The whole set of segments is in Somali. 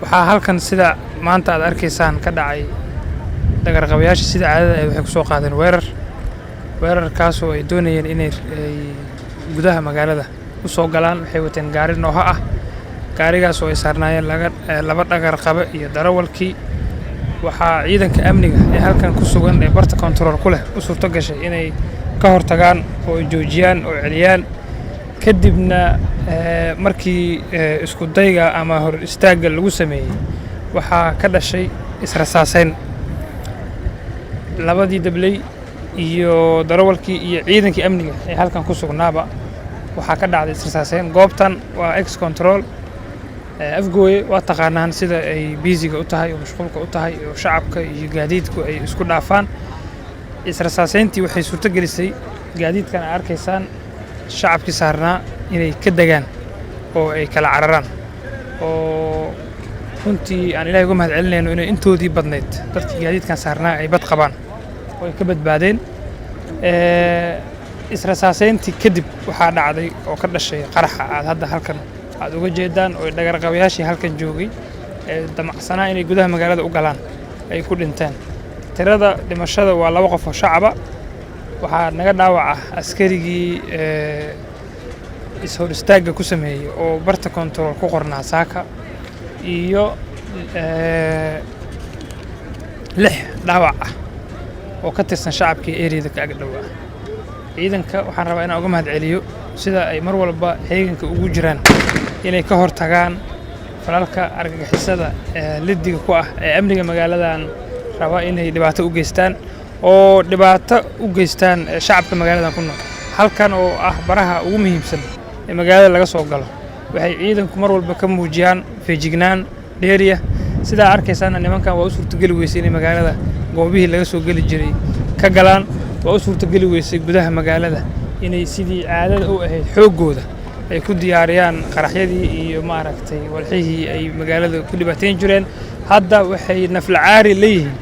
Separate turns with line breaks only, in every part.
Waxaa halkan, sida maanta aad arkaysaan, ka dhacay dhagarqabayaasha sida caadada ah waxay ku soo qaadeen weerar, weerarkaasoo ay doonayeen inay ay gudaha magaalada u soo galaan. Waxay wateen gaari Noah ah, gaarigaas oo ay saarnaayeen laba dhagarqabe iyo darawalkii. Waxaa ciidanka amniga ee halkan ku sugan ee barta kontarool ku leh u suurto gashay inay ka hortagaan oo ay joojiyaan oo celiyaan. Kadibna markii isku dayga ama hor istaagga lagu sameeyey, waxaa ka dhashay israsaaseyn. Labadii dabley iyo darawalkii iyo ciidankii amniga ee halkan ku sugnaaba waxaa ka dhacday israsaaseyn. Goobtan waa ex control Afgooye. Waa taqaanaan sida ay busy-ga u tahay oo mashquulka u tahay oo shacabka iyo gaadiidku ay isku dhaafaan. Israsaaseyntii waxay suurto gelisay gaadiidkan aad arkaysaan shacabkii saarnaa inay ka degaan oo ay kala cararaan, oo runtii aan Ilahay uga mahad celinayno inay intoodii badnayd dadkii gaadiidkan saarnaa ay bad qabaan oo ay ka badbaadeen. Israsaaseyntii kadib waxaa dhacday oo ka dhashay qaraxa aad hadda halkan aad uga jeedaan, oo dhagarqabayaashii halkan joogay ee damacsanaa inay gudaha magaalada u galaan ay ku dhinteen. Tirada dhimashada waa laba qof oo shacaba. Waxaa naga dhaawac ah askarigii is-hor istaagga ku sameeyey oo barta kontarool ku qornaa saaka, iyo lix dhaawac ah oo ka tirsan shacabkii area-da ka ag dhowaa. Ciidanka waxaan rabaa inaan uga mahad celiyo sida ay mar walba heeganka ugu jiraan inay ka hortagaan falalka argagixisada ee liddiga ku ah ee amniga magaaladan raba inay dhibaato u geystaan oo dhibaato u geystaan shacabka magaaladan ku nool. Halkan oo ah baraha ugu muhiimsan ee magaalada laga soo galo, waxay ciidanku mar walba ka muujiyaan feejignaan dheeriya. Sidaa arkaysaana, nimankan waa u suurtogeli weysay inay magaalada goobihii laga soo geli jiray ka galaan. Waa u suurtogeli weysay gudaha magaalada inay sidii caadada u ahayd xooggooda ay ku diyaariyaan qaraxyadii iyo, maaragtay, walxihii ay magaalada ku dhibaateyn jireen. Hadda waxay naflacaari leeyihiin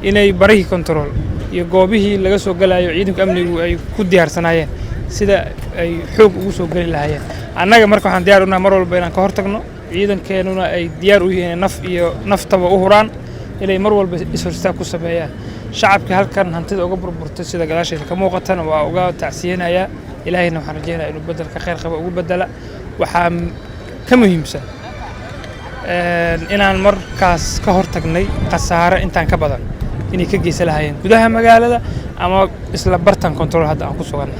inay barihii kontarool iyo goobihii laga soo galayo ciidanku amnigu ay ku diyaarsanaayeen sida ay xoog ugu soo geli lahaayeen. Annaga marka waxaan diyaar unahay mar walba inaan ka hortagno, ciidankeenuna ay diyaar u yihiin inay naf iyo naftaba u huraan inay mar walba is-hor istaag ku sameeyaan. Shacabkii halkan hantida uga burburtay, sida gadaasheeda ka muuqatana, waa uga tacsiyanayaa. Ilaahayna waxaan rajeynayaa inuu beddelka khayr qaba ugu beddela. Waxaa ka muhiimsan inaan markaas ka hortagnay khasaare intaan ka badan inay ka geysan lahaayeen gudaha magaalada ama isla bartan control hadda aan ku suganna.